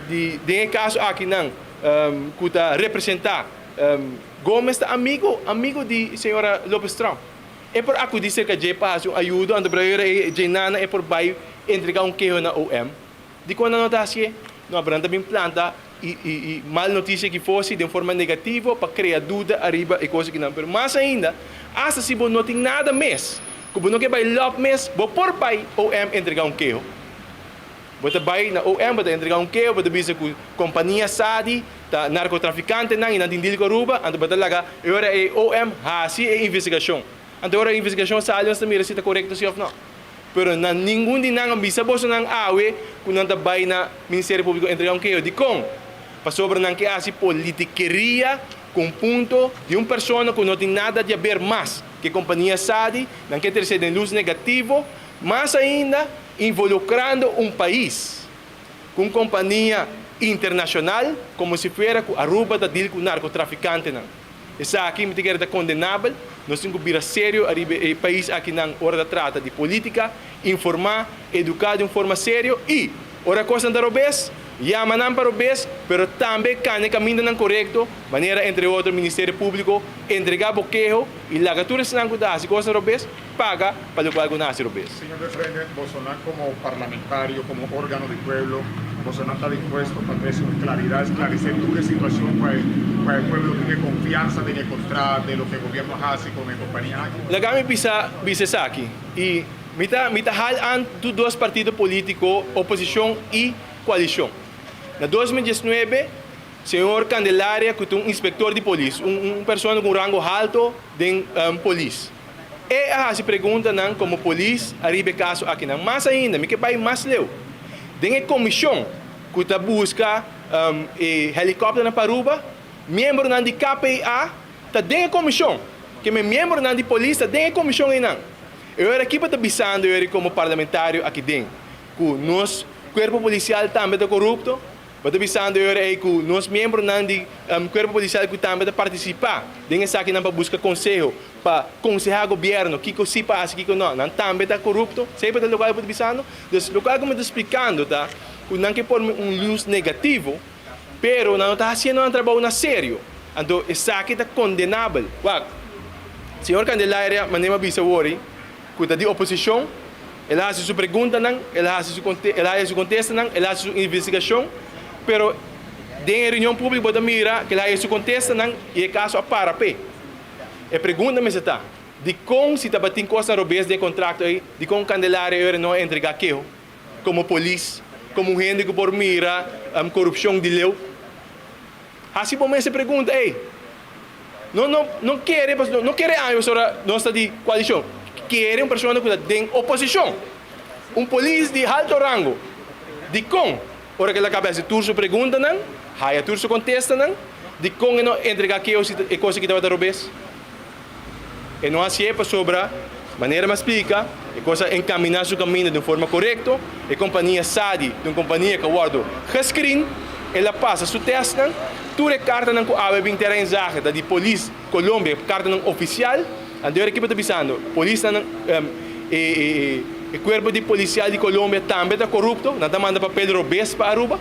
di den e kaso aki nan ku ta representá Gomez ta amigo amigo di señora Lopez Trump. E por akudí serka dje pa hasi un ayudo, anto pero e ora ei dje nana e por bai entregá un keho na OM. Dikon nan no ta hasié? No, pero nan ta bin planta i i i mal notisia ki fosi den forma negativo pa krea duda ariba e kos akinan. Pero mas ainda, asta si bo no tin nada mes, ku bo no ke bai lòp mes, bo por bai OM entregá un keho. Bo ta bai na OM, bo ta entregá un keho, bo ta bisa ku kompania Sadi ta narkotrafikantenan i nan tin deal ku Aruba, anto bo ta laga e ora ei OM hasi e investigashon. Anto e ora e investigashon sali nos ta mira si ta korekto si òf no. Pero na ningun di nan a bisa bosonan awe ku nan ta bai na Ministerio Públiko entregá un keho. Dikon? Pasobra nan ke hasi politikeria ku un punto di un persona ku no tin nada di haber mas ku e kompania Sadi, nan ke trese den lus negativo, mas ainda involukrando un pais ku un kompania internashonal komo si fuera ku Aruba ta deal ku narkotrafikantenan. Esaki mi ta kere ta kondenabel. Nos tin ku bira serio ariba e pais akinan ora ta trata di politika, informá, eduká di un forma serio i ora kosnan ta robes, yama nan pa robes, pero tambe kana e kamindanan korekto, manera entre otro Ministerio Públiko, entregá bo keho i laga tur esnan ku ta hasi kosnan robes paga pa lokual ku nan hasi robes. Señor Presidente, bosonan komo parlamentario, komo órgano di pueblo, bosonan ta dispuesto pa trese un klaridat, esklaresé tur e situashon pa e pa e pueblo tin e konfiansa den e kontrat, den loke e gobièrnu a hasi kon e kompania aki? Laga mi bisa bisa esaki, i mi ta mi ta hal an tur dos partido polítiko, oposishon i koalishon. Na 2019, señor Candelaria ku ta un inspektor di polis, un un persona ku un rango halto den polis, E a hasi preguntanan komo polis ariba e kaso akinan. Mas ainda, mi ke bai mas leu. Den e komishon ku ta buska e helikòpternan pa Aruba, miembronan di KPA ta den e komishon. Ke men miembronan di polis ta den e komishon einan. E ora aki bo ta bisando e ora komo parlamentario aki den ku nos kuerpo polisial tambe ta korupto? Bo ta bisando e ora ei ku nos miembronan di Kuerpo Polisial ku tambe ta partisipá den esakinan pa buska konseho, pa konsehá gobièrnu kiko si pa hasi kiko nò, nan tambe ta korupto? Esei ta lokual ku bo ta bisando? Dus lokual ku mi ta splikando ta ku nan ke pone un lus negativo, pero nan no ta hasiendo nan trabou na serio. Anto esaki ta kondenabel. Wak, señor Candelaria manera mi a bisa wori ku ta di oposishon, El a hasi su preguntanan, el a hasi su el a haya su kontestanan, el a hasi su investigashon, pero den e reunion públiko bo ta mira ku el a haya su kontestanan i e kaso a para p'e. E pregunta mester ta, dikon si tabatin kosnan robes den e kontrakto ei, dikon Candelaria Eury no a entregá keho komo polis, komo un hende ku por mira korupshon di leu? Hasi bo mes e pregunta ei. No no no kere pasobra no kere aña pasobra nos ta di koalishon. Kere un persona ku ta den oposishon. Un polis di alto rango. Dikon? Ora ku el a kaba hasi tur su preguntanan, haya tur su kontestanan, dikon e no entrega keo si e kos aki tabata robes? E no hasié pasobra, manera mi a splika, e kos a enkaminá su kaminda di un forma korekto. E kompania Sadi ta un kompania ku a wòrdu geskrin, el a pasa su tèstnan. Tur e kartanan ku awe bin tera inzage ta di polis Colombia, kartanan ofisial. Anto e ekipo ta bisando, polisnan, e kuerpo di polisial di Colombia tambe ta korupto, nan ta manda papel robes pa Aruba,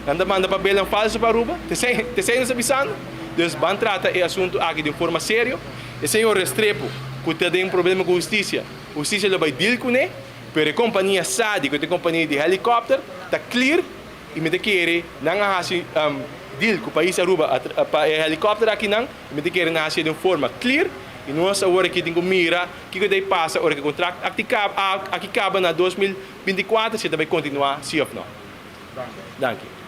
nan ta manda papelnan falso pa Aruba. T'esei nos ta bisando. Dus ban trata e asuntu aki di un forma serio. E señor Restrepo ku ta den problema ku hustisia, hustisia lo bai deal kuné, pero e kompania Sadi ku ta e kompania di helikòpter ta clear i mi ta kere nan a hasi deal ku pais Aruba pa e helikòpter akinan i mi ta kere nan hasié di un forma clear i nos awor aki tin ku mira kiko ta pasa ora ku e kontrakt aki kaba na 2024 si e ta bai kontinuá si òf no. Danki.